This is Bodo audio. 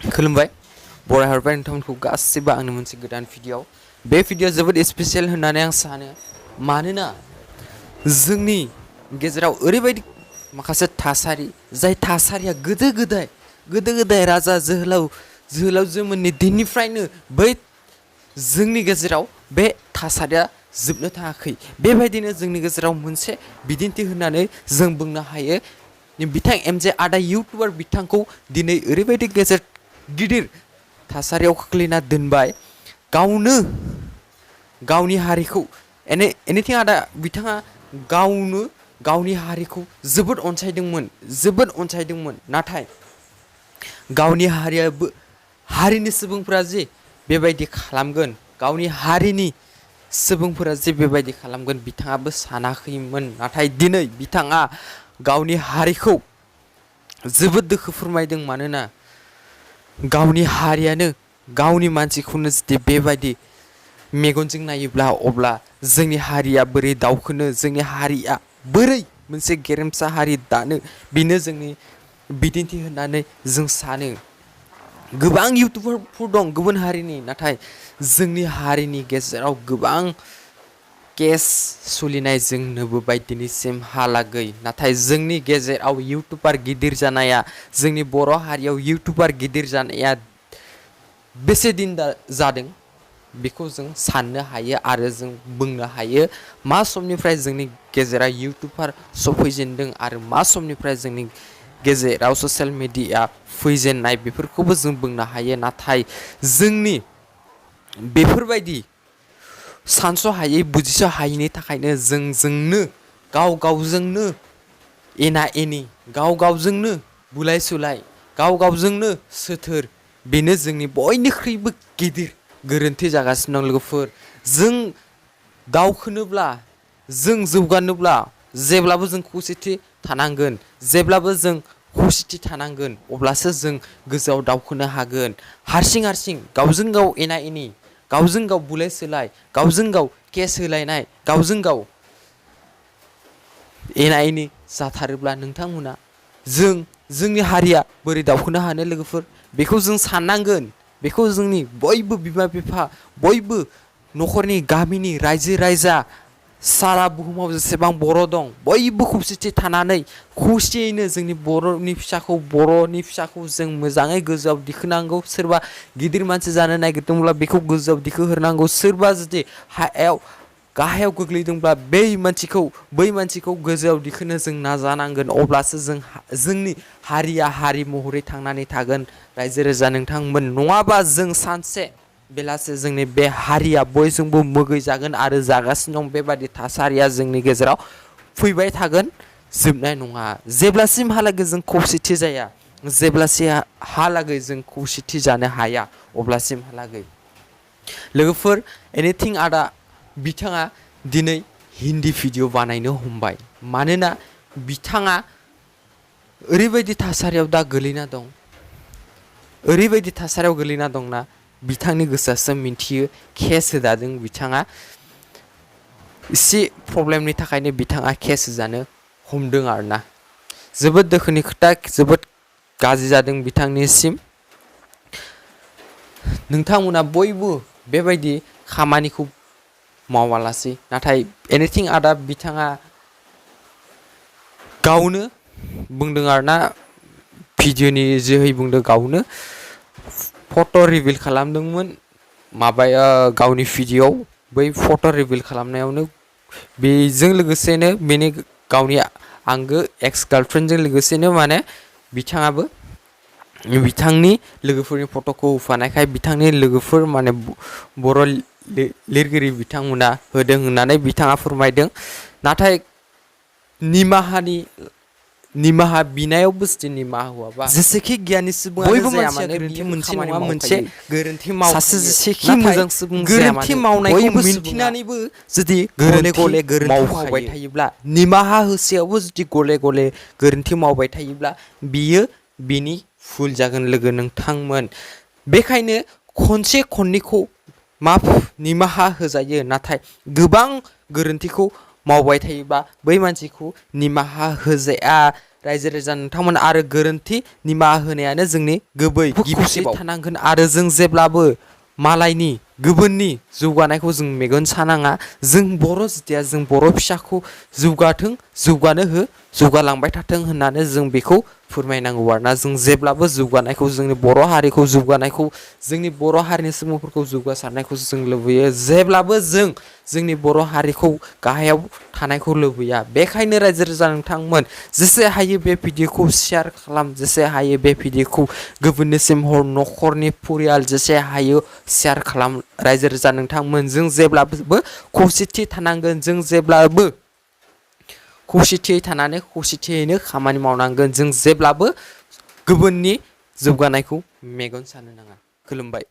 खुलुमबाय बरायहरबाय नोंथांमोनखौ गासिबो आंनि मोनसे गोदान भिडिअ बे भिडिअ जोबोद स्पेशल होननानै आं सानो मानोना जोंनि गेजेराव ओरैबायदि माखासे थासारि जाय थासारिया गोदो गोदाय राजा जोहोलावजोमोननि दिननिफ्रायनो बै जोंनि गेजेराव बे थासारिया जोबनो थाङाखै बेबायदिनो जोंनि गेजेराव मोनसे बिदिन्थि होननानै जों बुंनो हायो बिथां एमजे आदा इउटुबार बिथांखौ दिनै ओरैबायदि गिदिर थासारियाव खोख्लैना दोनबाय गावनो गावनि हारिखौ एनिथिं आदा बिथाङा गावनो गावनि हारिखौ जोबोद अनसायदोंमोन नाथाय गावनि हारिनि सुबुंफोरा जे बेबायदि खालामगोन गावनि हारिनि सुबुंफोरा जे बेबायदि खालामगोन बिथाङाबो सानाखैमोन नाथाय दिनै बिथाङा गावनि हारिखौ जोबोद दुखु फोरमायदों मानोना गावनि हारियानो गावनि मानसिखौनो जुदि बेबायदि मेगनजों नायोब्ला अब्ला जोंनि हारिया बोरै दावखोनो जोंनि हारिया बोरै मोनसे गेरेमसा हारि दानो बेनो जोंनि बिदिन्थि होननानै जों सानो गोबां इउटुबारफोर दं गुबुन हारिनि नाथाय जोंनि हारिनि गेजेराव गोबां केस सोलिनाय जों नुबोबाय दिनैसिमहालागै नाथाय जोंनि गेजेराव इउटुबार गिदिर जानाया जोंनि बर' हारियाव इउटुबार गिदिर जानाया बेसे दिन जादों बेखौ जों साननो हायो आरो जों बुंनो हायो मा समनिफ्राय जोंनि गेजेराव इउटुबार सफैजेनदों आरो मा समनिफ्राय जोंनि गेजेराव ससियेल मिडिया फैजेननाय बेफोरखौबो जों बुंनो हायो नाथाय जोंनि बेफोरबायदि सानस' हायै बुजिस' हायैनि थाखायनो जोंनो गावजोंनो एना एनि गावजोंनो बुलाय सुलाय गावजोंनो सोथोर बेनो जोंनि बयनिख्रुइबो गिदिर गोरोन्थि जागासिनो दं लोगोफोर जों दावखोनोब्ला जों जौगानोब्ला जेब्लाबो जों खौसेथि थानांगोन जेब्लाबो जों खौसेथि थानांगोन अब्लासो जों गोजौआव दावखोनो हागोन हारसिं गावजों गाव एना एनि गावजों गाव बुलाय सोलाय गावजों गाव केस होलायनाय गावजों गाव एना एनि जाथारोब्ला नोंथांमोना जोंनि हारिया बोरै दावखोनो हानो लोगोफोर बेखौ जों साननांगोन बेखौ जोंनि बयबो बिमा बिफा बयबो न'खरनि गामिनि रायजो राजा सारा बुहुमाव जेसेबां बर' दं बयबो खौसेथि थानानै खौसेयैनो जोंनि बर'नि फिसाखौ जों मोजाङै गोजौआव दिखोनांगौ सोरबा गिदिर मानसि जानो नागिरदोंब्ला बेखौ गोजौआव दिखोहरनांगौ सोरबा जुदि गाहायाव गोग्लैदोंब्ला बै मानसिखौ गोजौआव दिखोनो जों नाजानांगोन अब्लासो जोंनि हारिया हारि महरै थांनानै थागोन रायजो राजा नोंथांमोन नङाबा जों सानसे बेलासे जोंनि बे हारिया बयजोंबो मुगै जागोन आरो जागासिनो दं बेबादि थासारिया जोंनि गेजेराव फैबाय थागोन जोबनाय नङा जेब्लासिमहालागै जों खौसेथि जाया जेब्लासिमहालागै जों खौसेथि जानो हाया अब्लासिमहालागै लोगोफोर एनिथिं आदा बिथाङा दिनै हिन्दी भिडिअ बानायनो हमबाय मानोना बिथाङा ओरैबायदि थासारियाव दा गोलैना दंना बिथांनि गोसोआसो मिन्थियो केस होजादों बिथाङा एसे प्रब्लेमनि थाखायनो बिथाङा केस होजानो हमदों आरोना जोबोद दुखुनि खोथा जोबोद गाज्रि जादों बिथांनिसिम नोंथांमोना बयबो बेबायदि खामानिखौ मावालासै नाथाय एनिथिं आदा बिथाङा गावनो बुंदों आरोना भिडिअनि जोहै बुंदों गावनो फट' रिभिल खालामदोंमोन गावनि भिडिअ'आव बै फट' रिभिल खालामनायावनो बेजों लोगोसेनो बेनि गावनि आंगो एक्स गार्लफ्रेन्डजों लोगोसेनो माने बिथाङाबो बिथांनि लोगोफोरनि फट'खौ होफानायखाय बिथांनि लोगोफोर माने बर' लिरगिरि बिथांमोना होदों होननानै बिथाङा फोरमायदों नाथाय निमाहा बिनायावबो जुदि निमाहा होआबा जेसेखि गियानि सुबुङानो जाया मानो बियो मोनसे नङा मोनसे गोरोन्थि मावखायो सासे जेसेखि मोजां सुबुं गोरोन्थि मावनायखौ मिन्थिनानैबो जुदि गले गोरोन्थि मावबाय थायोब्ला निमाहा होसेयावबो जुदि गले गोरोन्थि मावबाय थायोब्ला बियो बिनि भुल जागोन लोगो नोंथांमोन बेखायनो खनसे खननैखौ निमाहा होजायो नाथाय गोबां गोरोन्थिखौ मावबाय थायोबा बै मानसिखौ निमाहा होजाया रायजो राजा नोंथांमोन आरो गोरोन्थि निमाहा होनायानो जोंनि गुबै गिबिसिन थानांगोन आरो जों जेब्लाबो मालायनि गुबुननि जौगानायखौ जों मेगन सानाङा जों बर' जितिया जों बर' फिसाखौ जौगाथों जौगानो हो जौगालांबाय थाथों होननानै जों बेखौ फोरमायनांगौ आरोना जों जेब्लाबो जौगानायखौ जोंनि बर' हारिखौ जौगानायखौ जोंनि बर' हारिनि सुबुंफोरखौ जौगासारनायखौ जों लुबैयो जेब्लाबो जों जोंनि बर' हारिखौ गाहायाव थानायखौ लुबैया बेखायनो रायजो राजा नोंथांमोन जेसे हायो बे भिडिअखौ शेयार खालाम जेसे हायो बे भिडिअखौ गुबुननिसिम हर न'खरनि परियाल जेसे हायो शेयार खालाम रायजो राजा नोंथांमोन जों जेब्लाबो खौसेथि थानांगोन जों जेब्लाबो खौसेथियै थानानै खौसेथियैनो खामानि मावनांगोन जों जेब्लाबो गुबुननि जौगानायखौ मेगन सानो नाङा खुलुमबाय।